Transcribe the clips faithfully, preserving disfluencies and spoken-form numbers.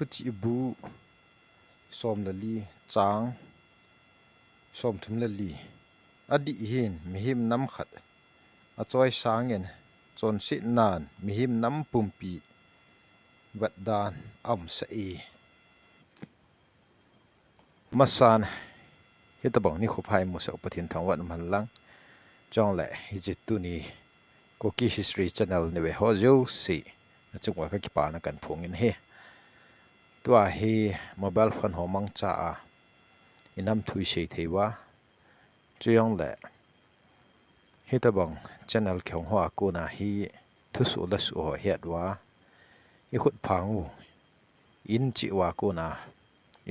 Thuchih bu som le li chang som thum le li. Adih hin mihem nam khat achoi sangin chonsetnan mihem nam pumpi vetdan aumsah e. Masan, hitabang nikho pha imusah u Pathen thangvah in umhen lang. Chule hiche tuni Kuki History Channel nave ho jouse, nachung uva kakipana kahin phongin ahi. Tua hi mobile phone ho mangcha a inam thu isei thei uva, chujongle hitabang channel kihong hoa kona hi thusoh le soh ho het uva, ikhut phang u, in cheh uva kona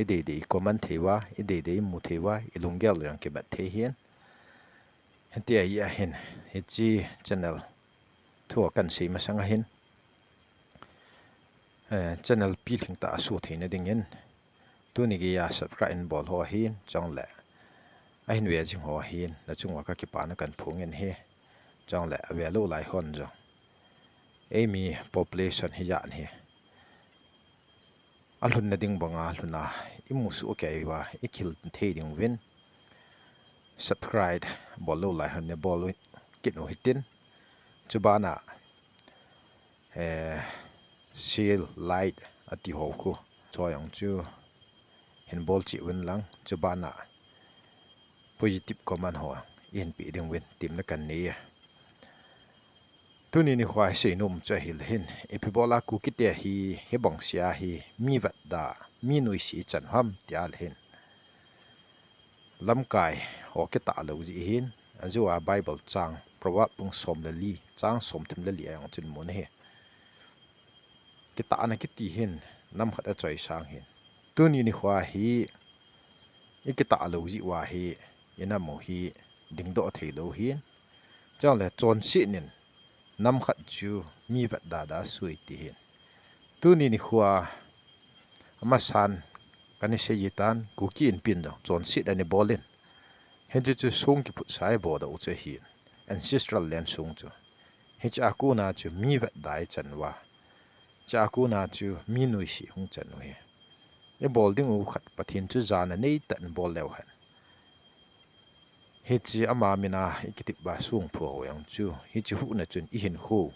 ideidei comment thei uva, ideidei imu thei uva, ilunggel jong kimat thei ahin. Hitia hi ahin, hiche channel thu kahin sei masang ahin, eh, channel pilhing tah a asoh theina dingin tuni geiya subscribe in bol ho ahin, chule ahin ve jing ho ahin, nachung uva kakipana kahin phongin ahi. Chule ave lou lai hon jong, eimi population hijat hi alhunna ding banga lhuna imusoh kei uva, ikhil thei ding uvin, subscribe bol lou lai hon nabol kit u hitin. Chubana, eh, share, like ati ho khu, chu jong chu hin bol cheh uvin lang, chubana positive comment ho ihin peh ding uvin temna kahin nei e. Tuni nikhoa isei nom chu ahile hin, ipi bola Kukite hi, hibang sea hi mi vetda, mi nuisat ichan u ham tia le hin, lamkai ho kitah lou jeh hin, ajeh a Bible chang, Proverb bung som le li, chang som thum le li a jong chun imun ahi. Kitahna kiti hin nam khat achoi sang hin. Tuni nikhoa hi ikitah lou jeh uva hi inam u hi dingdoh thei lou hin. Chule chonsetnin nam khat chu mi vetda da asui ti hin. Tuni nikhoa amasan kana sei tan, Kuki Inpi in jong chonset ana bol in. Hiche chu song kiphutsa ibol doh u chu ahin, ancestral land song chu. Hiche a kona chu mi vetda ichan uva, hiche a kona chu mi nuisat hung chan u ahi. Ibol ding u khat Pathen chu jana neitah in bol leu hen, hiche ama mina ikitep uva song phu ho jong chu hiche huhna chun ihinkho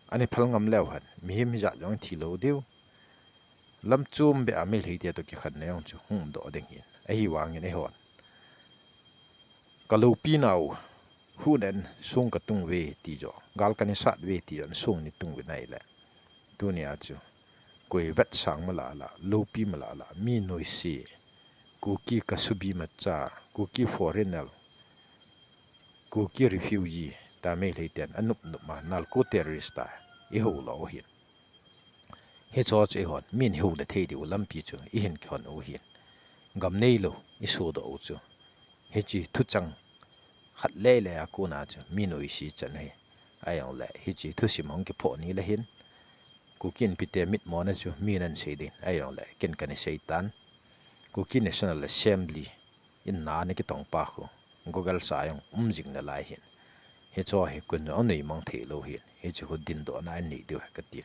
ana phal ngam leu hen, mihem hijat jong ithi lou diu. Lam chom beh a Meiteite toh kikhenna jong chu hung umdoh ding ahin. Ahivangin eihon ka loupi nau, huhnan song ka tung uve ti joh, gal kana sat uve ti joh, song nei tung uvin ahile, tunia chu koi vetsang malala, loupi malala, mi nuisat, Kuki kasubi macha, Kuki foreigner, Kuki refugee, tia Meiteiten anopnop ma, narco terrorist tia ihou lou u ahin. Hicheho chu eihon min ihouna thei diu lampi chu ihin kihon u ahin. Gam neilou isodoh u chu hiche thucheng khat lele a kona chu mi nuisat ichan u ahi. Ahijongle hiche thusim hung kiphoh ni le hin, Kuki Inpi te mitmona chu min ahin sei ding, ahijongle ken kana sei tan. Kuki National Assembly in a ana kitong pa khu, Google sa jong um jing nalai hin. Hicheho hi koiin jong anuimang thei lou hin, hiche khu dindohna anei diu ahi katin.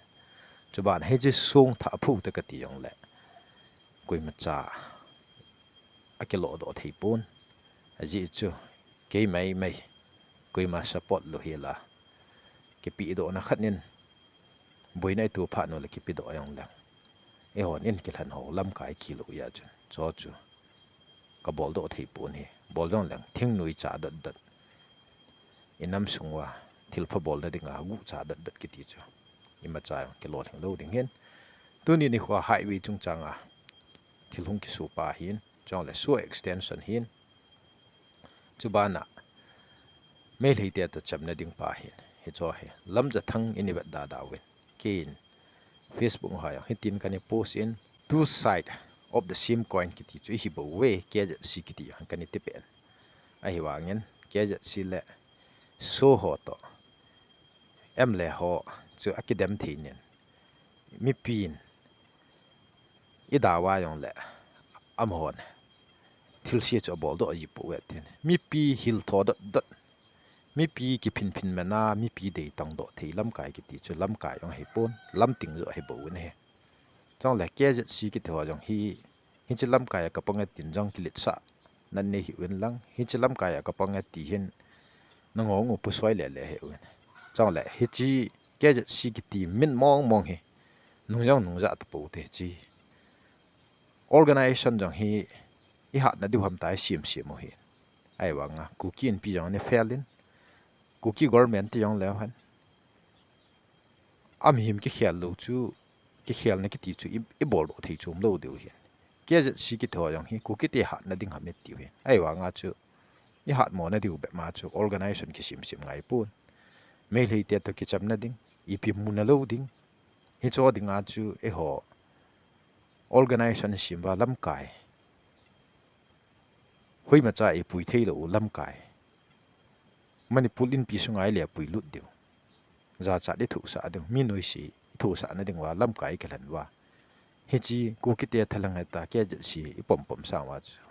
Chuban hiche song thah phu te kati jongle, koimacha akilodoh thei pon. Ajeh chu keima eimai, koima support lou hela, kipehdohna khat in boina ito phat u le kipedoh jongleng, eihon in kilhen ho lamkai kilou jeh chun, chuho chu kabol doh thei pon ahi. Bol jongleng thingnoi cha dot dot, inam sung uva thilpha bolna dinga guh cha dot dot kiti chu imacha jong kilolhing lou ding ahin. Tuni nikhoa highway chungchanga thil hung kiso pa ahin, chule sewer extension ahin. Chubana Meiteite toh chamna ding pa ahin. Hicheho hi lamjathang in ivet da da uvin. Keiin Facebook a jong hitin kana post in, two side of the same coin kiti chu ihi bouve, K Z C kiti jong kana tipeh in. Ahivangin K Z C le SoO ho toh M L A ho chu akidem thei nin, mipin idau a jongle amahon thilse chu abol doh ji pouve tin, mipi hiltho dot dot, mipi kiphinphin mana, mipi deitang doh thei lamkai kiti chu lamkai jong ahipon, lamting joh ahi bou ahi. Chule K Z C kiti ho jong hi, hiche lamkai a kapang e tin jong kiletsah nan nei hih uvin lang, hiche lamkai a kapang e ti hin nangong u pusoi lele hih uvin. Chule hiche K Z C kiti min mong mong hi nung jong nung ja tapou te hiche. Organization jong hi ihatna diu ham tia isim sim u hi. Ahivanga Kuki Inpi jong ana fail in, Kuki government ti jong leu hen, amihem kikhel lou chu, kikhelna kiti chu i, ibol doh thei chom lou diu hi. K Z C kiti ho jong hi Kuki te hatna ding ham itiu hi. Ahivanga chu ihatmo na diu bep ma chu organization kisim sim ngai pon. Meitei te toh kichamna ding, ipi muna lou ding. Hicho dinga chu eiho organization sim uva lamkai, hoimacha ipui thei lou u lamkai, Manipur Inpi sunga ile pui lut diu, jachat ithohsah diu, mi noise ithohsahna ding uva lamkai ikilhen uva. Hiche Kuki te thalheng heta K Z C ipom pom sang uva chu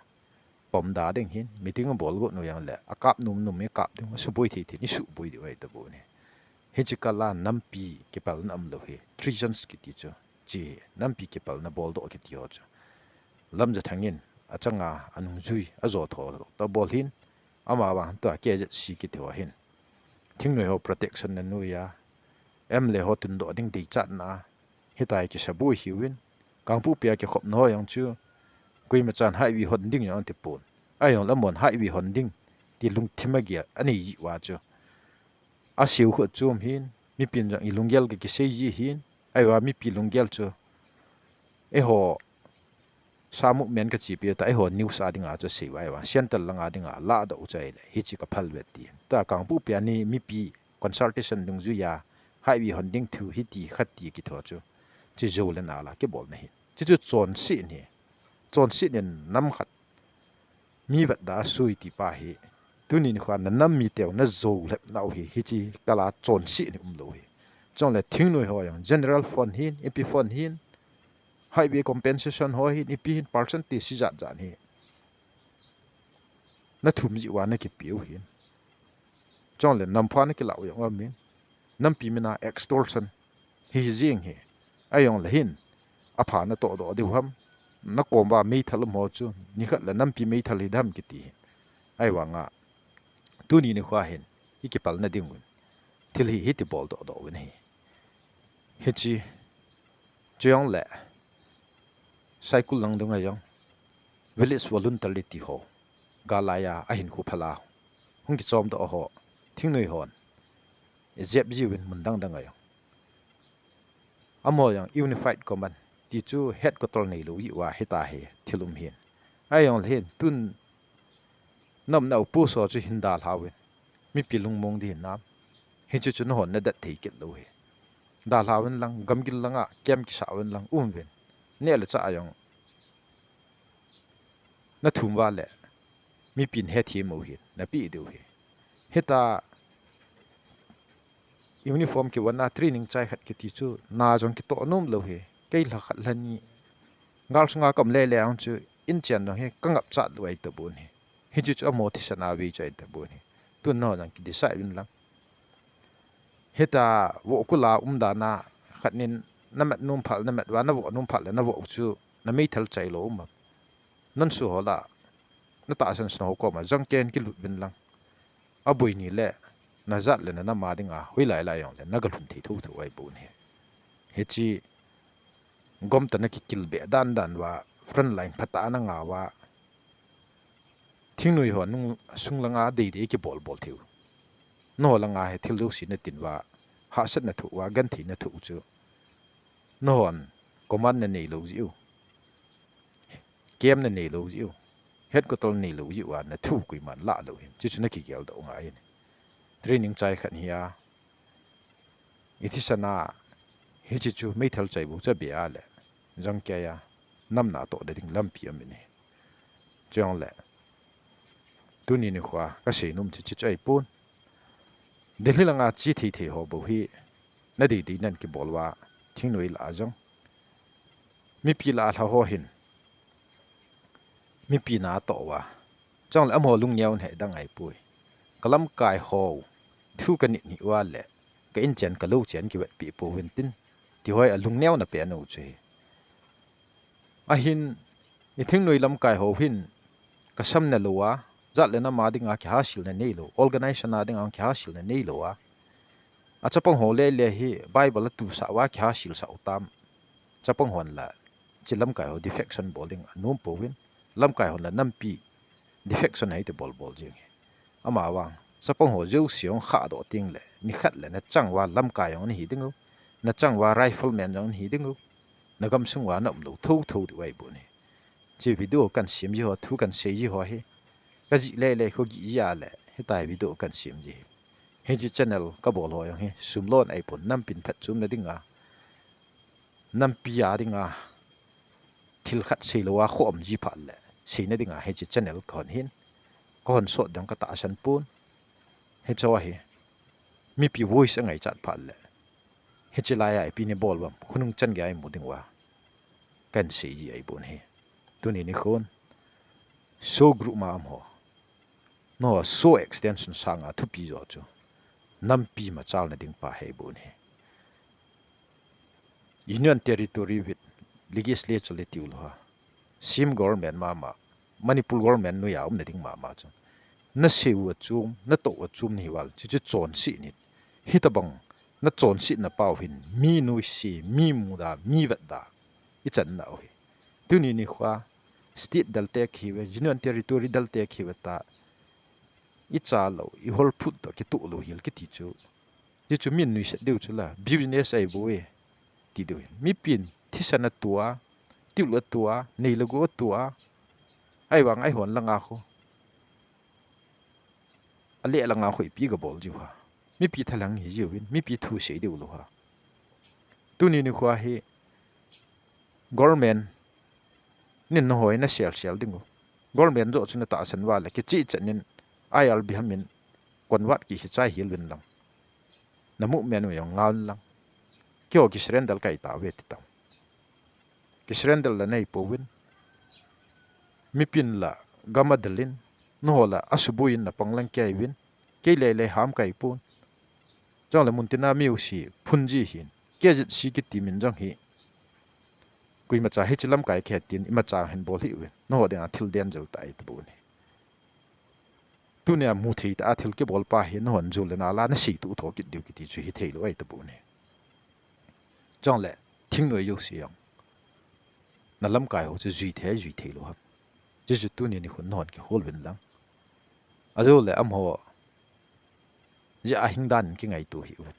pom da ding hin, meeting abol got nu jong le akap nom nom ikap ding, asuboi thei thei in isuboi diu ahi tapon hi. Hiche kal a nampi kipalna um lou hi, treasons kiti chu, hiche nampi kipalna bol doh kiti ho chu Lamjathang in achanga anungjui ajo tho ta bol hin, ama vang tua K Z C kiti ho hin thingnoi ho protection na nuiya, M L A ho tundoh ding deichatna a, hitia hi kisaboi hiuvin, Kangpokpi a kikhopna ho jong chu koimachan highway hon ding jong ati pon. Ahijongle amon highway hon ding ti lungthim agel anei jeh uva chu aseiu khu achom hin, mipin jong ilunggel kakisei ji hin, ahivang mipi lunggel chu eiho sa movement kachepi ta, eiho news a dinga chu asei uva, ahivang central langa dinga ladoh u chu ahile hiche kaphal ve ti. Tua Kangpokpi a ni mipi consultation dungjuiya highway hon ding thu hiti khati kiti ho chu, hiche jou le nal a kibolna hi. Hiche chu chonset ahi. Chonset in nam khat mi vetda asui ti pa hi, tuni nikho a nanam miteu najou lhep nau hi, hiche kal a chonset ahi umlou hi. Chule thingnoi ho jong general fund hin, ipi fund hin, highway compensation ho hin, ipi hin, percentage ijat jat hi nathum jeh uva nakipeu hin. Chule nampha nakilah u jong aumin, nampi mina extortion hi jing hi. Ahijongle hin apha natoh doh diu ham, nakom uva meithal um ho chu nikhat le nampi meithal hidam kiti hin. Ahivanga tuni nikho a hin ikipalna dingun thil hi hiti bol doh doh uvin ahi. Hiche, chujongle Saikul lang dunga jong village volunteer ti ho gal laiya ahinkho phala hung kichom doh ho, thingnoi hon ijep jiuvin mun dang dang a jong. Amaho jong Unified Command ti chu headquarter neilou jeh uva hitia hi thil um hin. Ahijongle hin tun naumnau post ho chu hin dalhauvin, mipi lungmong ding hinam, hiche chu nahon nadat thei kit lou hi. Dalhauvin lang, gamgil langa camp kisah uvin lang umuvin, neh le chah a jong nathum uva le mipin hethem u hin napeh diu hi. Hitia uniform kivon a training chai khat kiti chu na jong kitoh nom lou hi. Kei lha khat lha ni gal sunga kaum lele jong chu inchen jong hi kangapchat lou ahi tapon hi. Hiche chu amaho thisan a vei chu ahi tapon hi. Tun nahon jong kidecide uvin lang. Hitia vohkul a umdan a khat nin namat nom phat le namat uva, navoh nom phat le navoh u chu nameithal chailou um am? Nonsu ho lah a natahsan sun ho koma jangken kilut uvin lang, aboi ni le najat le nanam a dinga hoilai lai jongle nagalhun thei thotho ahipon hi. Hiche gomtah a nakikilbeh dan dan uva, front line phatah a nangah uva, thingnoi ho nung sung langa deidei kibol bol theiu, nangho langa hi thil jouse natin uva, hahsatna thoh uva, gentheina thoh u chu nahon command naneilou jeh u, camp naneilou jeh u, headquarter neilou jeh uva nathu koiman lah lou hin, hiche chu nakigel doh ngai in. Training chai khat hi a, ithisan a hiche chu meithal chai bou chu abeh a le jangkei a nam natohna ding lampi aum in ahi. Chujongle tuni nikho a kasei nom chu hiche chu ahipon, Delhi langa che thei thei ho bou hi nadeidei nan kibol uva, thingnoi lah a jong, mipi lah a lha ho hin mipi natoh uva, chule amaho lungneo in hidang ahipoi. Kalamkai ho thu kanit nit uva le ka inchen kalou chen kivetpeh pouvin tin, ti ho hi alungneona pen u chu ahi. Ahin, i thingnoi lamkai ho hin, kasam na lou a, jat le nam a dinga kihasil na neilou, organization a dinga kihasil na neilou a. Achapang ho le le hi, Bible a tusah uva kihasil sah u tam. Chapang hon la, hiche lamkai ho defection bol ding anom pouvin, lamkai hon la nampi defection hiti bol bol jing hi. Ama vang, chapang ho jouse hung khah doh teng le, nikhat le nachang uva lamkai hung nahi ding u, nachang uva rifleman hung nahi ding u, nagam sung uva na um lou thotho diu ahi bon hi. Hiche video kan sem ji ho, thu kan sei ji ho hi, kajih le le kho gih ji a le, hitia hi video kan sem ji hi. Hiche channel kabol ho jong hi, sum lon ahi pon, nampin phatchomna dinga, nampi a dinga, thil khat seilou a kho um ji phat le, seina dinga hiche channel kahon hin, kahon sot ding katahsan pon. Hiche hi, mipi voice angaichat phat le, hiche laiya ipi nabol uvem, khonung chan geiya imu ding uva, kan sei ji ahi bon hi. Tuni nikhon, SoO group ma um ho, nangho SoO extension sanga thupi jo chu, nampi machalna ding pa ahi bon hi. Union Territory with Legislature le tiu lou ha, Siem government mama, Manipur government noiya umna ding mama chu, nasei u achom, natoh u achom nahi uva le, chuchu chonset in, hitabang nachonsetna pau hin, mi nuisat, mi muda, mi vetda ichan nau hi. Tuni nikhoa, state del te kihiuve, Union Territory del te kihiuve ta, ichalou, ihol phut toh kitoh lou hel kiti chu, chuchu min nuisat diu chu la, business ahi bouve, ti diu hin. Mipin thisan atoh a, thil atoh a, nei le gou atoh a, ahivang eihon langa khu, ale langa khu ipi gabol jiu ham. Mipi thalheng hi jiuvin, mipi thu sei diu lou ham. Tuni nikhoa hi, government nin nangho hi nasel sel ding u, government joh chu natahsan uva le, kicheh chan in, IRB ham in, convert kihi chai hel uvin lang, na movement u jong ngauvin lang, keiho kisurrender kahi tauve ti tau. Kisurrender la nahi pouvin, mipin la gam adel in, nangho la asuboi in napang lang kei uvin, kei le le ham kahi pon. Chule muntina mi u si phun ji hin, KZC kiti min jong hi, koimacha hiche lamkai kihet tin imacha hin bol hih uvin, nangho dinga thil danger tah ahi tabou hi. Tunia muthei tah a thil kibol pa hi, nahon jol le nal a nasei tuh tho kit diu kiti chu hithei lou ahi tabou hi. Chule, thingnoi jouse jong, nalamkai ho chu jui thei, jui thei lou ham. Chuchu tuni nikhon nahon kihol uvin lang, ajou le amaho jeh a hing dan in kingaito hih uvin.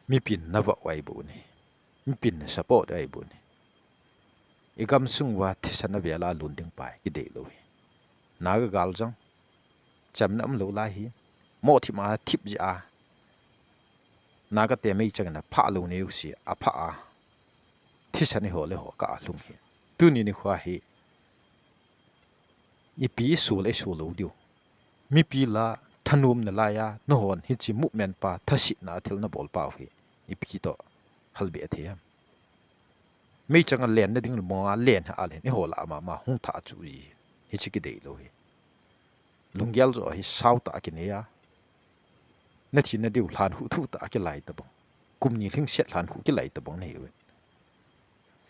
Mipin navah u ahi bou hi. Mipin nasupport u ahi bou hi. Igam sung uva thisan avel a lhun ding pa hi kidei lou hi. Naga gal jong, chamna umlou lai hi. Moh thip a thip jeh a, Naga te meichang in aphah lou neo si, aphah a, thisan iho le ho kah a lhung hi. Tuni nikhoa hi, ipi iso le iso lou diu. Mipi la thanom nalai a, nahon hiche movement pa, thasetna a thil nabol pau hi, ipi toh halbeh thei ham. Meichang a lenna ding le mong a len ha a len, iho lah a mama hung thah chu ji hi. Hiche kidei lou hi. Lunggel joh hi sao tah a kinei a, nathi nadiu lhankhuh thuh tah a kilai tabang, kum ni lhingset lhankhuh kilai tabang nahiuvin.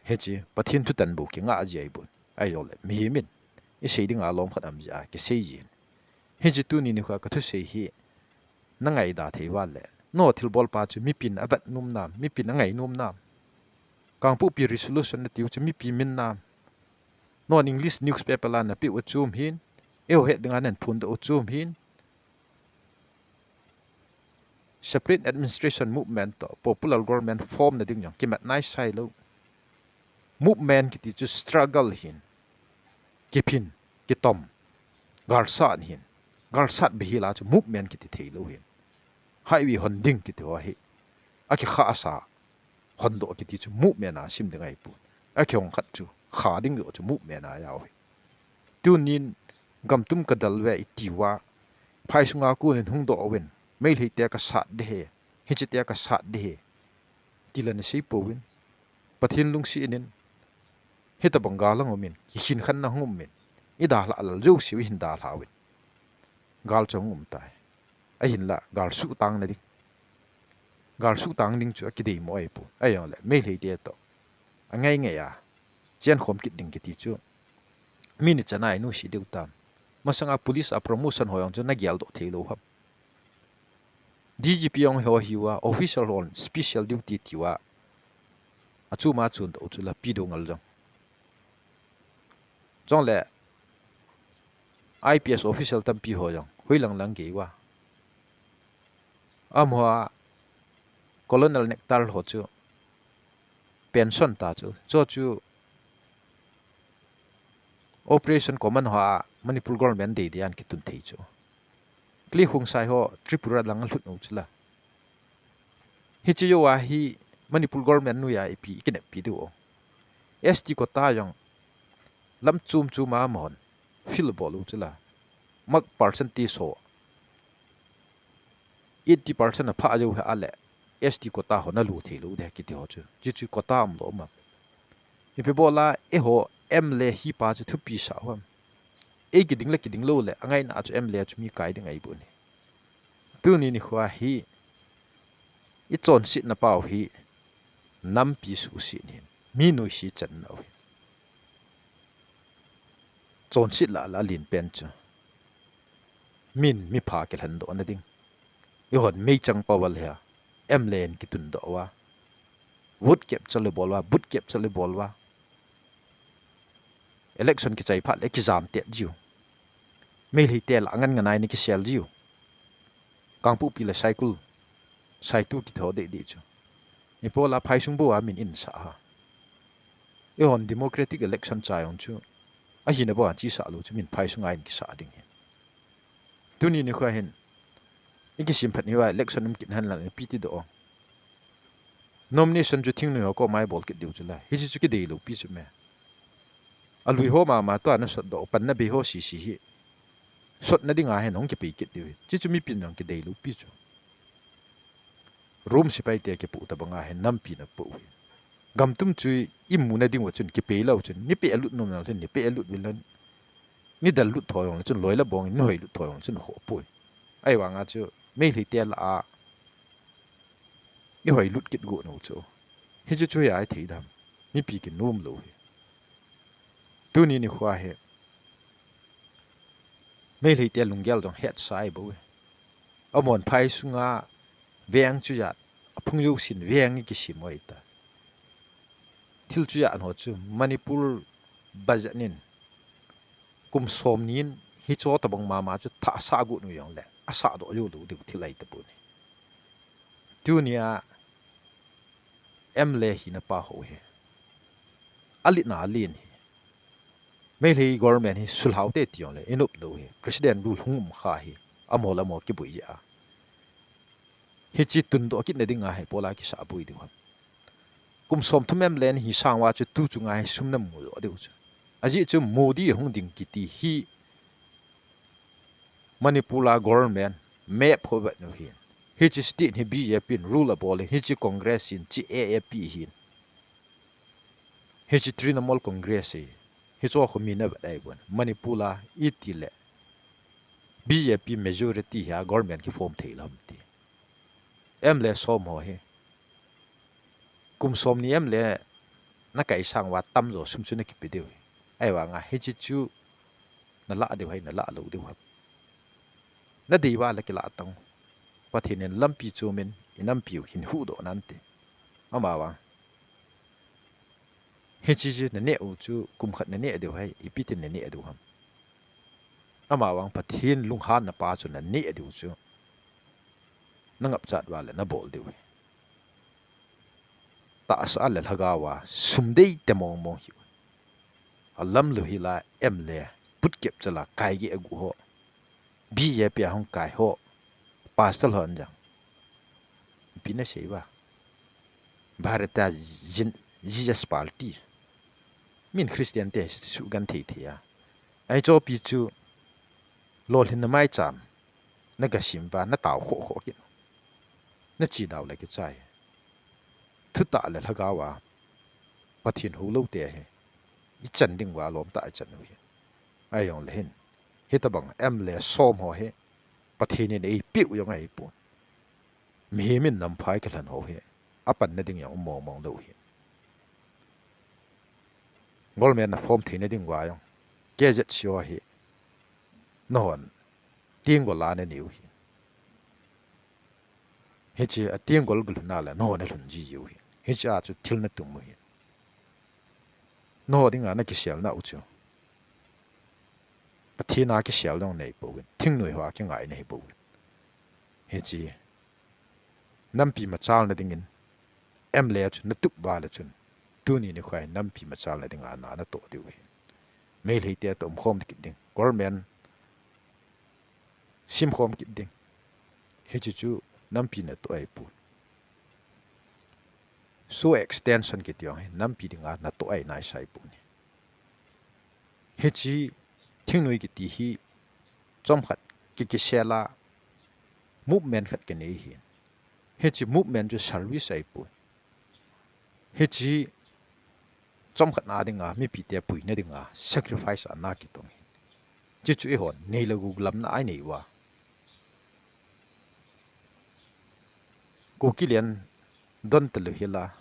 Hiche Pathen thutan bou kingah ji ahi bon. Ahijongle mihem in isei dinga lom khat um jeh a kisei ji hin. Hiche tuni nikhoa kathusei hi nangaida thei uva le, nangho thilbol pa chu mipin avet nom nam, mipin angai nom nam? Kangpokpi resolution natiu chu mipi min nam? Nangho English newspaper la napeh u chu um hin, eiho het dinga nahin phondoh u chu um hin. Separate administration movement toh popular government form na ding jong kimat nai sai lou. Movement kiti chu struggle hin, kiphin, kitom, galsat hin, galsat beh hila chu movement kiti thei lou hin. Highway hon ding kiti ho hi, akikhah asa, hondoh kiti chu movement a sim ding ahi pon. Akihong khat chu, kha ding joh chu movement a jao hi. Tunin gamtum kadel uve iti uva, phai sunga konin hung doh uvin, Meitei te kasat ding ahi, hiche te kasat ding ahi, ti la nasei pouvin. Pathen lungset in, hitabang gal ahung um in, kikhen khenna hung um in, idalhah lal jouse u ihin dalhah uvin. Gal chu ahung um tai. Ahinla, gal suhtang na ding, gal suhtang ding chu akidei mo ahi pon. Ahijongle, Meitei te toh angai ngai a chenkhom kit ding kiti chu mi ni chana inu si deu tam. Masanga police a promotion ho jong chu na geldoh thei lou ham. D G P jong ho hiuva, official hon special duty tiuva, achuma chun doh chu la P Doungel jong. Chule I P S official tampi ho jong hoilang lang gei uva. Amaho a Colonel Nectar ho chu pension ta chu. Chu chu Operation Commando ho a Manipur government dei dei an kitun thei chu. Kli Khongsai ho Tripura lang a lhut u chu la. Hiche jouva hi Manipur government noiya ipi kineppi diu. S T quota jong lam chom chom a amahon fill bol u chu la. Mark percentage ho eighty percent apha jou hi a le S T quota ho na lu thei lou de kiti ho chu. Chu chu quota umlou ma. Ipi bola eiho M L A hi pa chu thupi sa ham. Ei kiding le kiding lou le angaina chu M L A chu mi kai ding ahi bu ni. Tuni nikho hi i chonsetna pau hi nampi suhset hin mi noise channa u hi. Chonset lah lah len pen chu min mipha kilhen doh na ding. Eihon meichang power hi a M L A in kitun doh uva. Vote capture le bol uva, vote capture le bol uva. Election kichai phat le kijam tet jiu. Meilhei te lah ngan ngan a ni kisel jiu. Kangpokpi le Saikul, Saitu kitho dei dei chu. Ipi bola phaisung bou a min in sa ha. Eihon democratic election chai ong chu. Ahina bou a chi sa lou chu min phaisung a in kisa ding hi. Tuni nikho hin. I kisim phat ni uva election um kit hen lang ipi ti doh. Nomination chu thingnoi ho koma i bol kit diu chu la. Hiche chu kidei lou pi chu me. Alui ho mama tua na sot doh, panna bei ho sisi hi. Sotna dinga hin hung kipei kit diu hi. Chi chu mipin jong kidei lou pi chu. Room sipai te kipu tabang a hin nampi na pu hi. Gam tum chu i muna ding uva chun kipei lou chun. Ni pe alut nom na chun, ni pe alut vil lan. Ni dal lut thoi jong le chun loi la bong in, ni hoi lut thoi jong le chun ho pui. Ahivanga chu Meilhei te lah a i hoi lut kit gu nou chu. Hichu chu ya i thei dam. Mipi kinom lou hi. Tuni nikho hi. Meilhei te lunggel jong het sai bou hi. Amahon phaisunga veng chu jat. Aphung jousen veng i kisim u ahi ta. Thil chu jat ho chu Manipur budget nin. Kum som nin hicho tabang mama chu thah sa gu nu jong le. Asa doh jou lou diu thil ahi ta pon hi. Tunia M L A hina pa ho hi. Alitna alen hi. Meilhei government hi sulhau te ti jong le i nop lou hi. President rule hung um kha hi. Amaho le amaho kibui a. Hichi tun doh kit na ding a hi pola kisa bui diu ham. Kum som thum M L A ni hi sang uva chu tu chunga hi sum na mu jo diu chu. Ajeh chu Modi hung ding kiti hi Manipur a government map ho vet nu hin. Hichi state hi B J P in rule abol in, hichi Congress hin, chi A A P hin. Hichi Trinamool Congress hi. Hicho khu mi na vet ai bon. Manipur a iti le B J P majority hi a government ki form thei lou ham ti. M L A som ho hi. Kum som ni M L A na kai sang uva tam jo sum chu na kipe diu hi. Ahivanga hichi chu na la diu ham, na la lou diu ham. Na dei uva le kila tang. Pathen in lampi chu min i nampi u hin huhdoh nan ti. Amavang. Hichi chu na neh u chu kum khat na neh diu ham, ipi tin na neh diu ham. Amavang Pathen lunghanna pa chu na neh diu chu. Na ngapchat uva le na bol diu hi. Tahsa le lhagao a sum dei te mong mong hi. Alam lou hi la M L A put kep chala kai gi agu ho. B J P a hung kai ho. Pastor ho an jang. Pi na sei uva. Bharatiya Jin-, Jesus Party. Min Christian te suhgan thei thei a. Ahi chopi chu lolhinna maicham na gasim uva na tao khoh khoh kit. Na chi dau le kichai. Thutah le lhagao a Pathen hou lou te hi i chan ding uva lom tah i chan u hi. Ahi jong le hin. Hitabang M L A som ho hi Pathen in eipeh u jong ahi pon. Mihem in nam phai kilhen ho hi. Apanna ding jong um mong mong lou hi. Government na form theina ding uva jong K Z C ho hi nahon tenggol a nanei u hi. Hiche a tenggol galhun a le nahon nalhun ji u hi. Hiche a chu thil natum u hi. Naho dinga nakiselna u chu Pathen a kisel jong nahipouvin, thingnoi ho a kingai nahipouvin. Hiche nampi machalna dingin M L A chu natup uva le chun, tuni nikho hi nampi machalna dinga na natoh diu hi. Meitei te toh umkhom kit ding, government simkhom kit ding. Hiche chu nampi natoh ahipoi. SoO extension kiti jong hi nampi dinga natoh ahi naisai poi. Hiche thingnoi kiti hi chomkhat ki, kisel a movement khat kinei hi. Hiche movement chu service ahipoi. Hiche chomkhat na dinga, mipite puina dinga sacrifice a na kitong hi. Hiche chu eihon neile gou lamna a inei uva. Kuki lian don talou hila,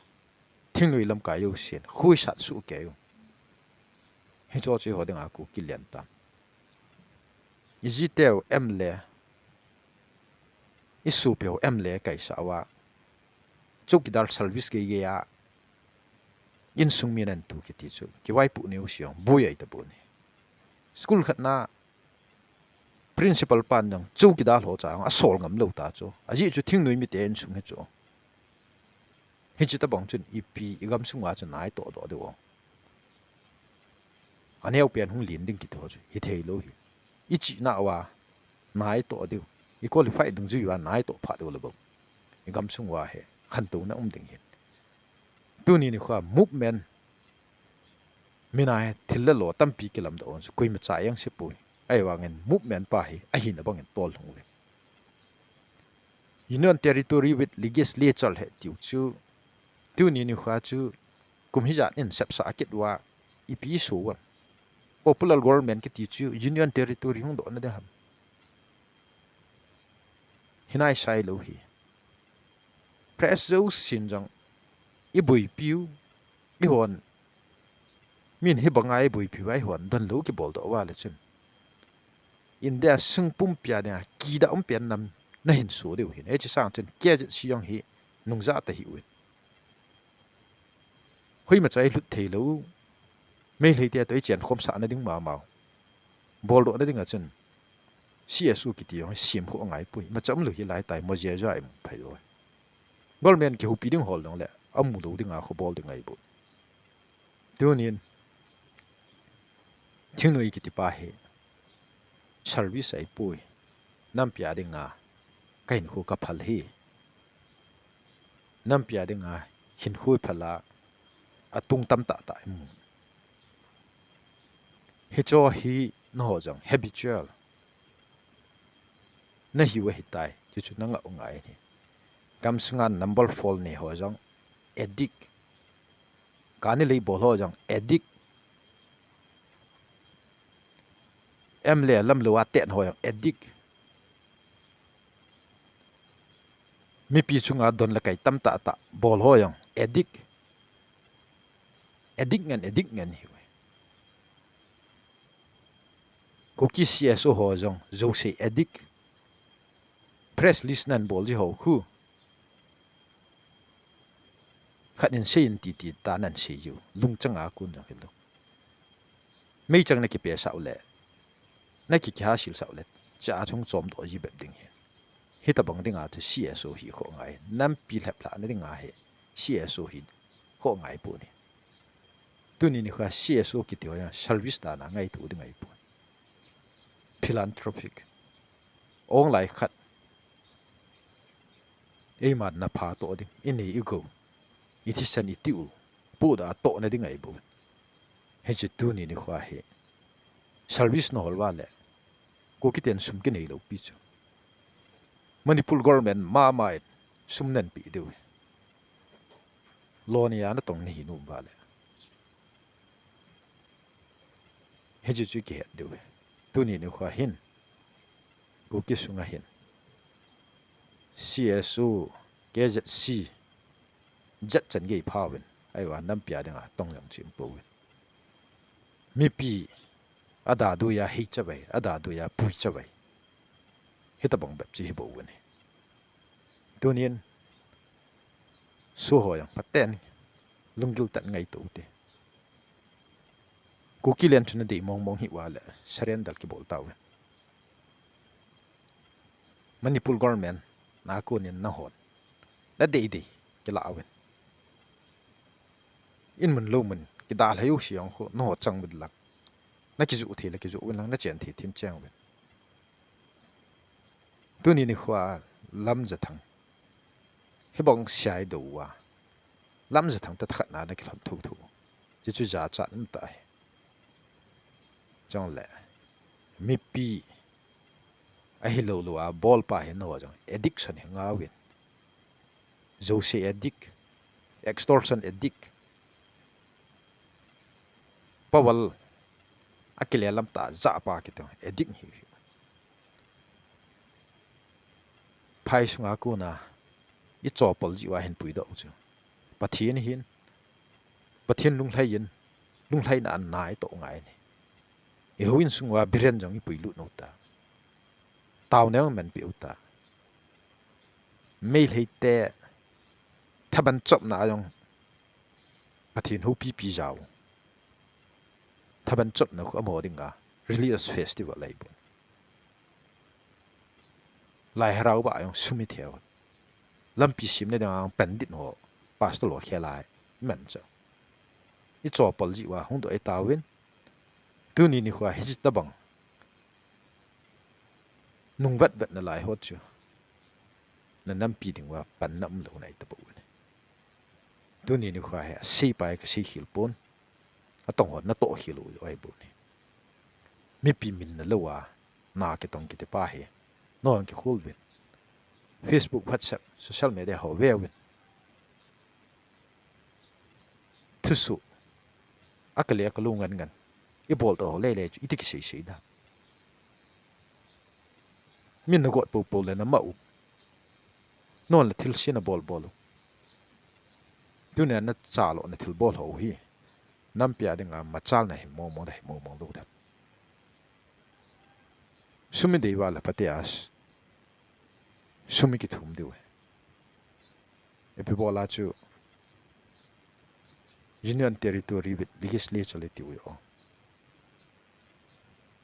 thingnoi lamkai jousen khoisat soh kei u. Hiche chu eiho dinga Kuki lian tam. Ijiteu M L A, isopeu M L A kaisah uva, chowkidar service geigei a insung mi nantu kiti chu kivaipoh neo seng, boi ahi tapon ahi. School khat na principal pan jong chowkidar ho cha asol ngam lou ta chu. Ajeh chu thingnoi mite insung hi chu. Hiche tabang chun ipi igamsung uva chu na itoh doh diu. Aneo pen hung len ding kiti ho chu hithei lou hi. Ichihna uva na itoh diu, i qualify dungjui uva na itoh phah diu le bou, igamsung uva hi khantouna um ding hin. Tuni nikho a movement, mina hi thil le lo tampi kilamdoh un chu koima cha jeng sepoi. Ahivangin movement pa hi ahina bangin tol lhung uve. Union Territory with Legislature hi tiu chu, tuni nikho a chu kum hijat in sepsah kit uva ipi so uvam? Popular government kiti chu Union Territory hung dohna ding ham? Hi naisai lou hi. Press jousen jong iboipiu, eihon min hibanga iboipiu a eihon donlou kibol doh uva le chun, India sung pumpia dinga kidah um pen nam nahin so diu hin. Hiche sang chun K Z C jong hi nungjah tah ahiuvin. Hoimacha ilut thei lou, Meitei te toh ichenkhomsahna ding mama u boldohna dinga chun C S O kiti jong hi semkhoh angaipoi. Imacha umlou hi laitai, mojeja imu phei lou. Government kihoupi ding hol jongle amu lou dinga kho bol ding ahipoi. Tunin thingnoi kiti pa hi service ahipoi. Nampi a dinga kahinkho kaphal hi. Nampi a dinga hinkho iphal a, atung tamtah tah imu. Hicheho hi nangho jong habitual nahiu ahitai, chuchu nangah u ngai ahi. Gamsunga number four nei ho jong addict. Kani lei bol ho jong addict. M L A lamlou a ten ho jong addict. Mipi chunga don le kai tamtah tah bol ho jong addict. Addict ngen, addict ngen hiuve. Kuki C S O ho jong jouse addict. Press release nan bol ji ho khu. Khat in seiyin titi ta nan sei jiu. Lungchang a kon jong hilou. Meichang nakipesah u le, nakikihasilsah u le, cha a chung chomdoh ji bep ding hi. Hitabang dinga chu C S O hi kho ngai. Nampi lheplhahna dinga hi C S O hi kho ngai poi. Tuni nikho a C S O kiti ho jong service dan a ngaito ding ahipoi. Philanthropic. Ong lai khat. Eima napha toh ding, inei igou, ithisan itiu, podoh a tohna ding ahibou. Hiche tuni nikho a hi service nahol uva le, Kuki ten sum kinei lou pi chu Manipur government mama in sum nanpeh diu hi. Loni a natong nahi nom uva le. Hiche chu kihet diu hi. Tuni nikho a hin Kuki sunga hin C S O, K Z C, jat chan gei phauvin, ahivang nampi a dinga tong jong chim pouvin. Mipi, ada duia hei chavai, ada duia pui chavai. Hitabang bep chi hi bou uvin ahi. Tunin, soho jong phaten, lunggil tah in ngaito ute. Kuki len chu nadei mong mong hih uva le, surrender kibol tauvin. Manipur government, na konin nahon. Nadei dei, kila uvin. In mun lou mun, kidalha jouse jong khu, naho chang uvin lang. Nakijoh thei le kijoh uvin lang, nachen thei them cheng uvin. Tuni nikhoa Lamjathang. Hibang siai dou a. Lamjathang toh thakhat na nakilhon thotho. Chuchu jachat umtah ahi. Chule. Mipi. Ahilou lou a, bolpa hi naho jong. Addiction hi ngauvin. Jouse addict. Extortion addict. Power. Akile lam tah japa kiti. Addict hi. Phai sunga kona, i chopol jiu ahin puidoh u chu. Pathen hin, Pathen lunglhai in, lunglhaina anei toh ngai ahi. I houin sunga Biren jong i puilut u ta. Taona jong manpeh u ta. Meitei te, thaban chopna jong, Pathen houpipi jao. Thaban chopna khu amaho dinga, religious festival ahi bou. Lai Harao ba jong sum i thei u. Lampi semna dinga pandit ho, pastor ho khel a, man cha. I chopol jiu a, hung doh i tauvin. Tuni nikhoa hitabang. Nung vet vet nalai ho chu. Na nampi dinga, panna umlou nai tabou ne. Tuni nikhoa hi, asei pai kasei khel pon. Atong ho natoh khel u ahi bou ne. Mipi min nalou a, na kitong kiti pa hi. Nahon kikhol uvin. Facebook, WhatsApp, social media ho veuvin. Thusoh. Akile akalou ngan ngan. I boldoh ho lele chu, iti kisei sei da. Min nagot popo le nama u. Nahon le thilse nabol bol u. Tunia nachalo na thilbol ho hi. Nampi a dinga machalna hi mong mong da hi mong mong lou da. Sum i dei uva le phatea. Sum i kithum diu ahi. Ipi bol a chu Union Territory with Legislature le tiu ahi.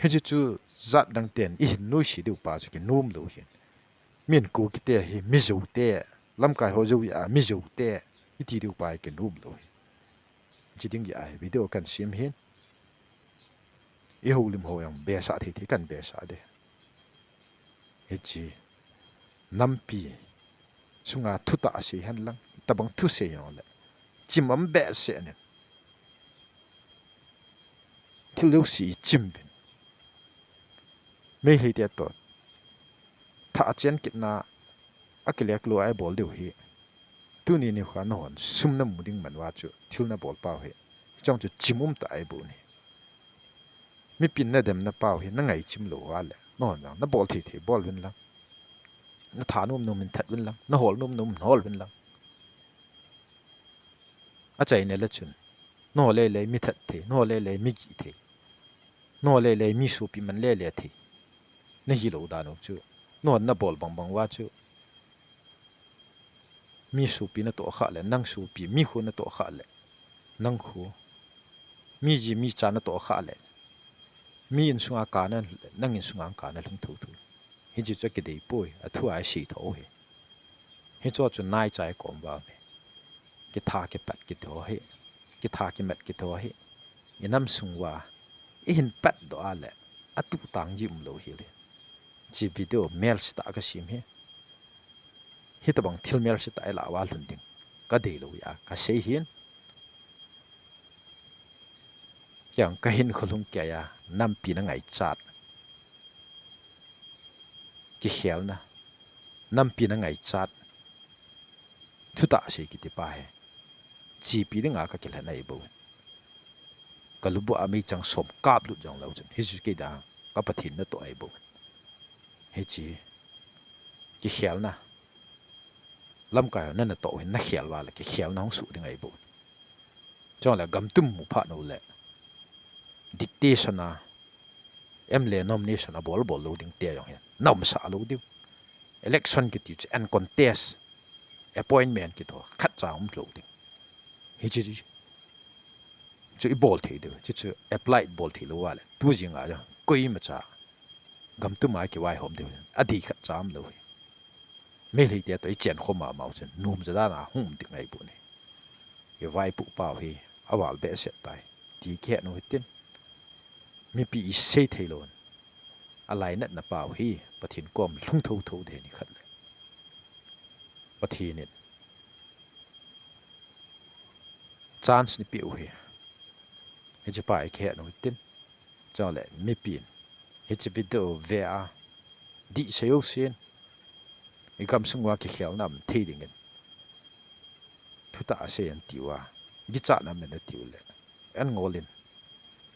Hiche chu jat dang ten i hin nuisat diu pa chu kinom lou ahi. Min Kuki te hi Mizo te, lamkai ho jou a Mizo te, iti diu pa hi kinom lou ahi. Chi ding a hi video kan sem hin. I houlim ho jong behsah thei thei kan behsah de. Hiche nampi sunga thutah sei hen lang, tabang thu sei jong le. Chim um behseh nin. Thil jouse i chim uvin. Meitei te toh. Tha chen kitna akile akalou a i bol diu hi. Tuni nikhoa nahon sum namu ding man uva chu thil nabol pau hi. Chong chu chim um tah ahi bou ne. Mipin nademna pau hi nangai chim lou uva le. Nahon jong nabol thei thei bol uvin lang. Natha nom nom in that uvin lang. Nahol nom nom in hol uvin lang. Achaina le chun. Nahon lele mi that thei. Nahon lele mi gih thei. Nahon lele mi sopi man lele thei. Nahilou dan u chu. Nahon nabol bang bang uva chu. Mi sopi natoh khah le, nang sopi, mi khu natoh khah le, nang khu. Mi ji mi cha natoh khah le, mi insunga kana, nang insunga kana lhung thotho. Hiche chu kidei poi, athu a isei tho u hi. Hiche chu naicha i kom uva hi. Kitha kipat kiti ho hi. Kitha kimat kiti ho hi. I nam sung uva. I hin patdoh a le. Atuh tang ji umlou hi le. Hiche video melse tah kasem hi. Hitabang thil melse tah ilah uva lhun ding. Kadei lou a, kasei hin. Kei jong kahinkho lhung keiya, nampi na ngaichat. Kikhelna. Nampi na ngaichat. Thutah sei kiti pa hi. Chepi dinga kakilhen ahi bou. Kalubuh a meichang som kaplut jong lou chun. Hichu kei dinga ka Pathen natoh ahi bou. Hiche. Kikhelna. Lamkai ho nana toh hin nakhel uva le kikhelna hung soh ding ahi bou. Chule gam tum mu phat u le. dictation a M L A nomination a bol bol lou ding te jong hin. Naumsa lou ding. Election kiti chu uncontest appointment kiti khat cha um lou ding. Hichi chu i bol thei ding. Chu chu apply bol thei lou vale. Tu jing a jong koima cha gam tuma kivaihom ding. Adih khat cha um lou hi. Meitei te toh i chen khoma mau chen. Num ja dan a hung ding ngai bu ni. I vaipu pau hi. A val behseh tai. Ti khe nu hitin. Mipi i sei thei lou. A lainatna pau hi Pathen kom lhung tho tho de ni khat le. Pathen in chance ni piu hi. Hichi pa i khe nu hitin. Chale mipi in. Hichi video ve a. Di sei u sin. I gam sung wa ki khel nam thei ding in. Thu ta sei an ti wa. Gi cha nam na ti u le. An ngol in.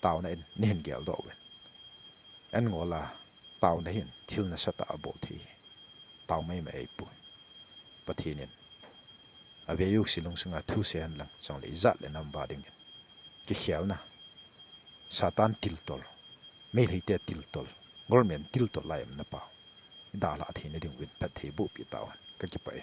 Tau na in. Ni hin gel do wen. An ngol a. Tau na hin. Thil na sa ta a bol thei. Tau mai mai ai pu. Pathen in. A ve yu si lung sunga thu se han lang. Chang le i zat le nam ba ding in. Ki khel na. Satan til tol. Meitei te til tol. Government til tol lai am na pau. Da la thei na ding win phat thei bu pi tau han. Ka ki pa e.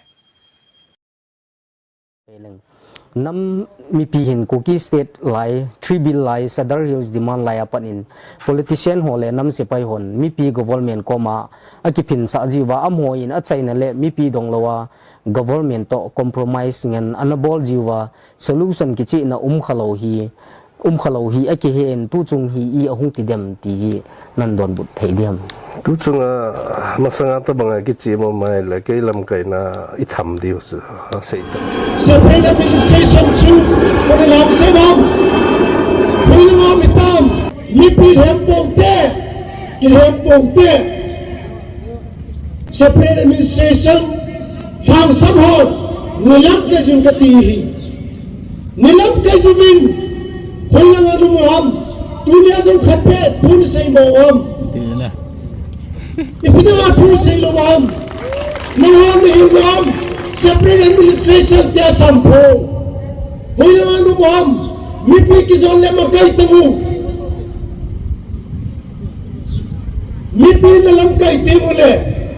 Nam mipi hin Kuki State lai, Three Bill lai, Sadar Hills demand lai apan in politician ho le nam sepai hon mipi government koma a kiphin sa jiu va amho in a chaina le mipi dong lou a government to compromise ngen ana bol jiu va solution kichi na um kha lou hi um kha lou hi a kihen tu chung hi i a hung ti dem ti hi nan don but thei diam. Tu chunga masanga ta banga kichi mo mai le kei lamkai na i tham diu su a sei ta. Separate administration chu ko le lam se bang. Pui lo mi tam. Mipi hem pong te. Ki hem pong te. Separate administration. Hang sam hon. Ni lam ke jun ka ti hi. Nilam kai chu min, hoi langa nu mu ham, tunia jong khat pe, tun sei mo ham. Ipi dinga tun sei lo ham. Nang ham ni hin ham, separate administration tia sampho. Hoi langa nu mu ham, mipi kijol le makai tamu. Mipi na lamkai teng ule,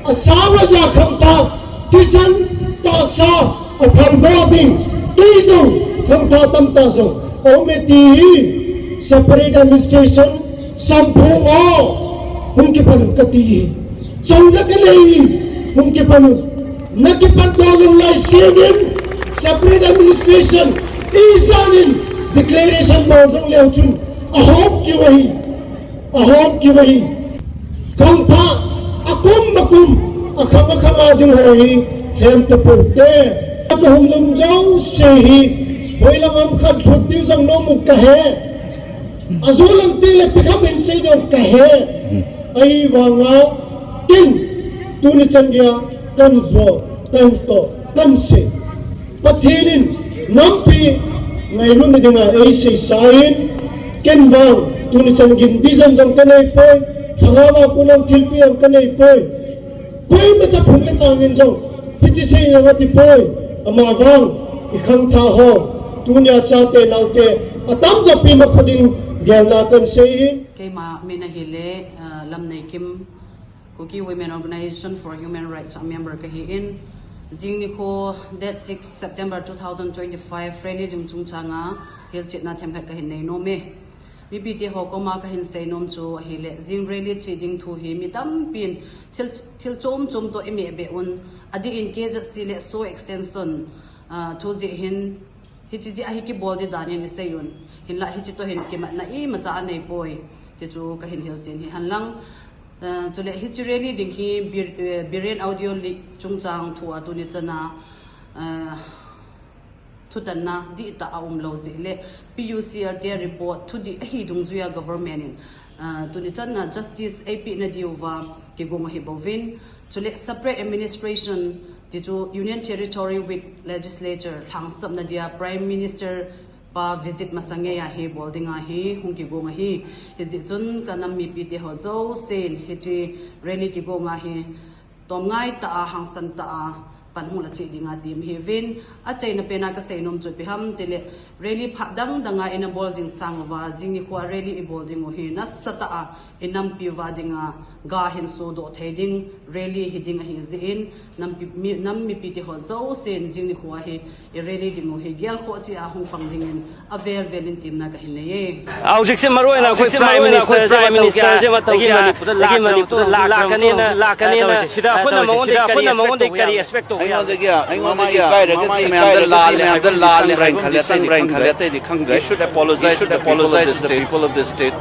a sawa ja khangtha, thisan tahsa, a phaldo ding, tui jong, khangtha tamtah jong, aume ti hi, separate administration, samphong a, hung kipan u kati hi. Chonna kanei, hung kipan u. Na kipan doh lou lai sinin, separate administration, ijanin, declaration bol jong leu chun, ahop kiu ahi. Ahom kiu ahi. Khangtha, akum akum, akhang akhang a ding ho hi, hem tapou te. Ka hung lum jouse hi, hoi lang am khat lhut ding jong nom u kahe. Ajo lang teng le pi kham in sei ding kahe. Ahivanga, tin, tuni chan geiya, kan vote, kan toh, kan sei. Pathen in nampi ngailutna dinga eisei sa in, ken vang, tuni chan gin vision jong kanei poi, lhagao a kon a thilpi jong kanei poi. Koima cha phung le chang in jong, hiche sei jong ati poi, ama vang, i khangtha ho, tunia chate naote, atamjo pi ma kho ding, gelna kan sei in. Keima min ahile, ah, Lamneikim, Kuki Women Organization for Human Rights a member kahi in, jing nikho date six September two thousand twenty-five rally ding chungchanga hilchetna themkhat kahin nei nom e. Mipi te ho koma kahin sei nom chu ahile, jing rally che ding thu hi mi tampin thil, thil chom chom toh i meh beh un, adeh in K Z C le SoO extension, ah, thu jeh hin, hiche jeh a hi kibol ding dan in i sei un. Hinlah hiche toh hin kimatna imacha anei poi. Ti chu kahin hilchen hi hen lang. Eh, chule hiche rally ding hi Bir-, eh, Biren Audio Leak chungchang thu a tuni chana, eh, thutanna dihtah a um lou jeh le P U C R te report thudih ahi dungjuiya government in, eh, tuni chana justice eipeh na diuva kigong ahi bouvin. Chule separate administration ti chu Union Territory with Legislature lhangsapna dia Prime Minister pa visit masangeiya hi bol dinga hi hung kigong ahi. Hijeh chun ka nam mipi te ho jousen hiche rally kigonga hi tomngai tah a, hangsan tah a pan hung la cheh dinga ti ahi uvin, achaina pena kasei nom chu ipi ham tile, Rally phat dang danga ina bol jing sang uva, jing nikho a rally i bol ding u hi nasatah a i nampi uva dinga ga hin sodoh thei ding rally hi ding ahi jeh in, nampi, mi, nam mipi te ho jousen jing nikho a hi i rally ding u hi gelkhoh cheh a hung pang dingin avel vel in temna kahin nei e. Hujikse maruoina khoi Prime Minister, Prime Minister jema tau kia, lagi Manipur la kanina, la kanina, sida khuna mangunda kari expect to. ꯑꯩꯉꯣꯟꯗꯒꯤ ꯑꯩꯉꯣꯟꯗꯒꯤ ꯏꯀꯥꯏꯔꯒꯗꯤ ꯃꯌꯥꯝꯗ ꯂꯥꯜꯂꯦ ꯍꯥꯏꯕ ꯑꯃꯗꯤ ꯁꯪ ꯔꯥꯏꯟ ꯈꯜꯂꯦ, ꯑꯇꯩꯗꯤ ꯈꯪꯗ꯭ꯔꯦ꯫ He should apologize to the people of the state.